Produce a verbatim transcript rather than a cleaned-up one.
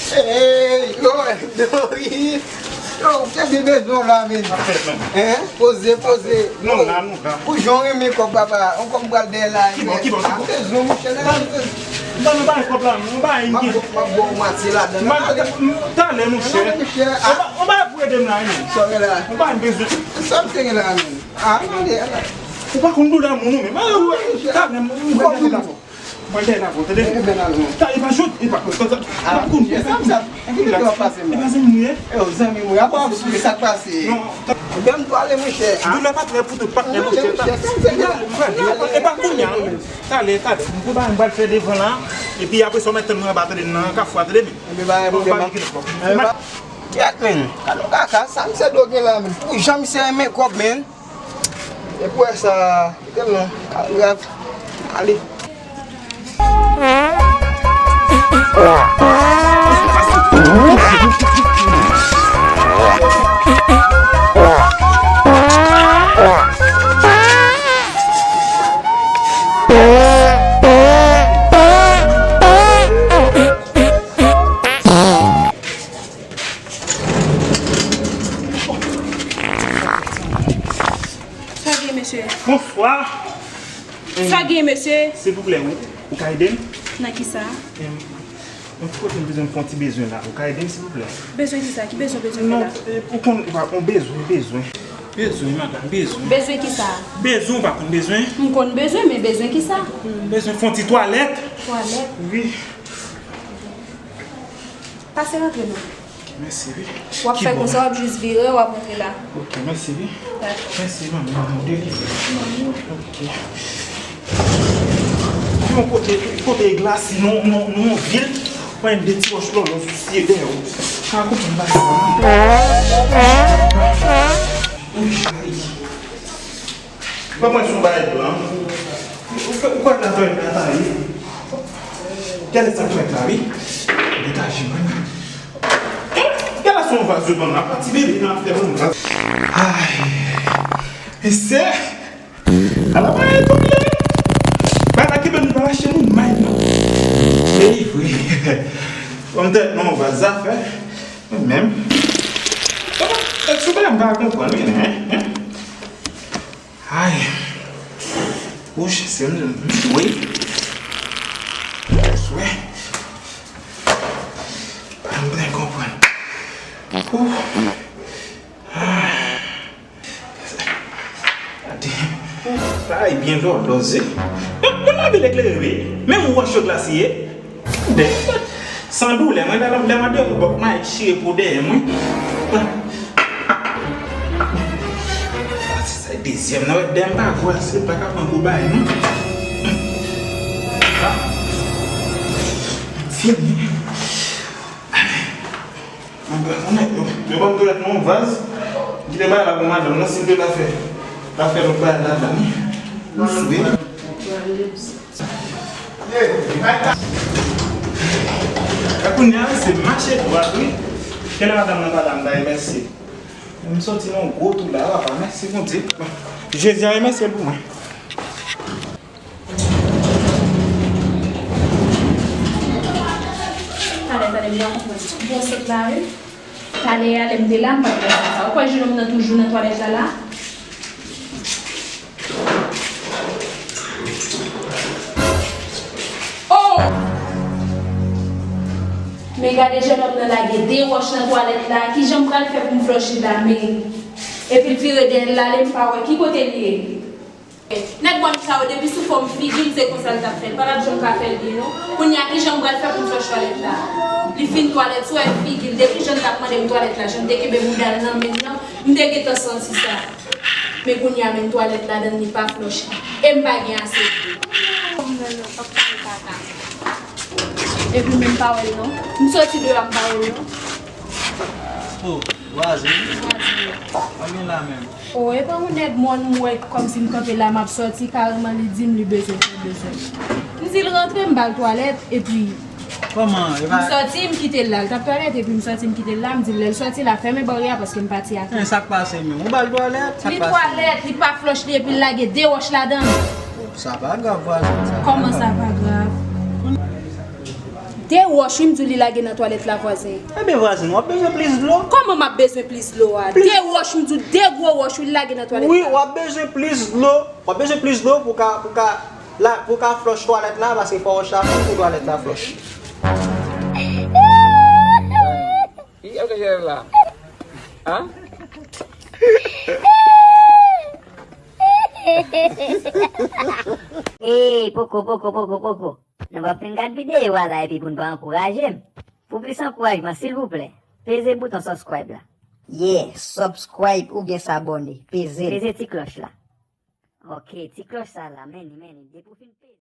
Hey, yo, Doris. Yo, ou te gen bezwen la, men. Hein? Poze, poze. Non, la, non, la. Pou jan w renmen kòb, papa. On kòb pral dèyè la. Ki bò, ki bò, ki bò? Bezwen, monchè, la. Ban m bay kòb la, non, bay. M ap ba w, m ap ba w matye ladan. M ap, talè, monchè. Non, monchè, ah. On ba, on ba pou ede m la, non. Sa w gen la? On ba m bezwen. Sa m te gen la, men. Ah, tande, ala. Ou pa konn doulè moun, non, men. Talè, m, m, m, m, Mwen dèyè la, bon, tande. Mwen dèyè la, bon. Ta, e pa jòt, e pa, e pa, e pa kounye a, e pa kounye a. Kite w ap pase, mwen. E pa zanmi nou ye? Yo, zanmi mwen, apa w ap sou sa k pase? Non. Ban m pale, monchè. Doulè pa trè pou tout patnè, monchè. Mwen, mwen, e pa kounye a, non. Talè, talè. M pral, m pral fè devan la, epi apre sa, w mèt tann mwen anba, tande, nan kafou a, tande, men. Enben, ba, enben, ba. Kèt, men. Gade yon kaka, sa misye do gen la, men. Pou jan misye renmen kòb, men. Epi wè sa, kite m non, pa grav. Ale. Sa gen, mesye? Bonswa. Sa gen, mesye? Silvouplè, ou, ou ka ede m? Nan ki sa? Em, yon ti kote m bezwen fè yon ti bezwen la. Ou ka ede m, silvouplè? Bezwen ki sa? Ki bezwen, bezwen fè la? Non, e, ou konn, ou pa, yon bezwen, bezwen. Bezwen, madanm, bezwen. Bezwen ki sa? Bezwen, ou pa konn bezwen? M konn bezwen, men bezwen ki sa? Bezwen fè yon ti twalèt. Twalèt? Wi. Pase rantre non. Mèsi, wi. W ap fè konsa, w ap jis vire, w ap rantre la. Ok, mèsi, wi. Dakò. Mèsi, manmi, manmi, w delivre. Ok. Yon kote, kote glasi, non, non, non, vil. Mwen, de ti wòch lòlò sou sye dèyè w. Sa konprann bagay sa. Wi, cheri. Ban mwen sou bagay blan. Ou kwè, ou kwè nan twalèt la ta ye? Gade sa twalèt la, wi. Detaje mwen. Gade sa yon vaz yo ban m la. Pati bebe nan afè yon vaz. Ay. Mesye. Ala mwen tonbe. Bagay ki ban nou pa lache nou may non. Delivre. Ban m tèt non vaz zafè. Mwen menm. Èske w pa konprann, wi, hein? Ay. Wouch, se m, m swe. Swe. Pa m byen konprann. Ou. Ay. Gade. Ay, byen lòlòze. Yon, yon lavi leklere, wi. Menm wòch yo glase ye. Dèyè. San doulè, mwen, lè, lè m ap devan bòk, m al chire pou dèyè mwen. Sa se dezyèm nan, wè, dèyè m pa gwo ase, pa ka pran gwo bagay, non. Fini. Mwen, mwen, yo, yo ban m twalèt nan yon vaz. Kite bagay la pou madanm nan, si l vle l a fè, l a fè lòt bagay ladan li. M swe. E kounye a, se mache dwat, wi. Kèlè madanm nan pale a, m ba l mèsi. M soti nan yon gwo tou la, papa. Mèsi, Bondye. Jezi a remèsye l pou mwen. Talè, talè, m pa konprann. Bon, sot la, wi. Talè a, lè m te la, m pa t wè sa. Ou kwè jenòm nan toujou nan twalèt la, la? Oh! Men gade jenòm nan lage de wòch nan twalèt la. Kijan m pral fè pou m flòch li la, men? Epi l vire dèyè l l ale, m pa wè ki kote l ye. Nèg bòn sa yo, depi sou fòm figi l, se konsa l t ap fè l. Pa t ap janm ka fè l byen, non. Kounye a, kijan m pral fè pou m flòch twalèt la? Li fin twalèt, sou wè figi l. Depi jan l t ap mande m twalèt la, jan l te kenbe bouda l nan men l nan, m te gentan santi sa. Men kounye a, menm twalèt ladan l, li pa flòche. E m pa gen ase dlo. Epi menm pa wè l, non. M soti deyò a, m pa wè l, non. Oh. Vwazen. Vwazen. Sa gen la menm? O, e pa yon nèg mòn m wè kòmsi m kanpe la, m ap sòti, kareman li di m li bezwen fè bezwen. M di l rantre, m ba l twalèt, epi Kòman? E m pa sòti, m kite l la. L t ap twalèt, epi m sòti, m kite l la. M di l, lè l sòti la, fèmen baryè a, paske m pati ak li. Men sa k pase menm? Ou ba l twalèt? Sa k pase? Li twalèt, li pa flòch li, epi l lage de wòch ladan l. Sa pa grav, vwazen, sa pa grav. Kòman sa pa grav? De wòch, wi, m di w li lage nan twalèt la, vwazen. Ebyen, vwazen, w ap bezwen plis dlo. Kòman m ap bezwen plis dlo a? Plis. De wòch, m di w, de gwo wòch, wi, l lage nan twalèt la. Wi, w ap bezwen plis dlo. W ap bezwen plis dlo pou ka, pou ka, la, pou ka flòch twalèt la, paske fò wòch la fon pou twalèt la flòch. Ki, ki, ki la? Hein? Ey, poko, poko, poko, poko. Nou p ap fin gad videyo a la epi pou n pa ankouraje m. Pou plis ankourajman, silvouplè, peze bouton subscribe la. Yeah, subscribe oubyen s'abonner. Peze l. Peze ti klòch la. Ok, ti klòch sa la, men li, men li. Depi w fin peze.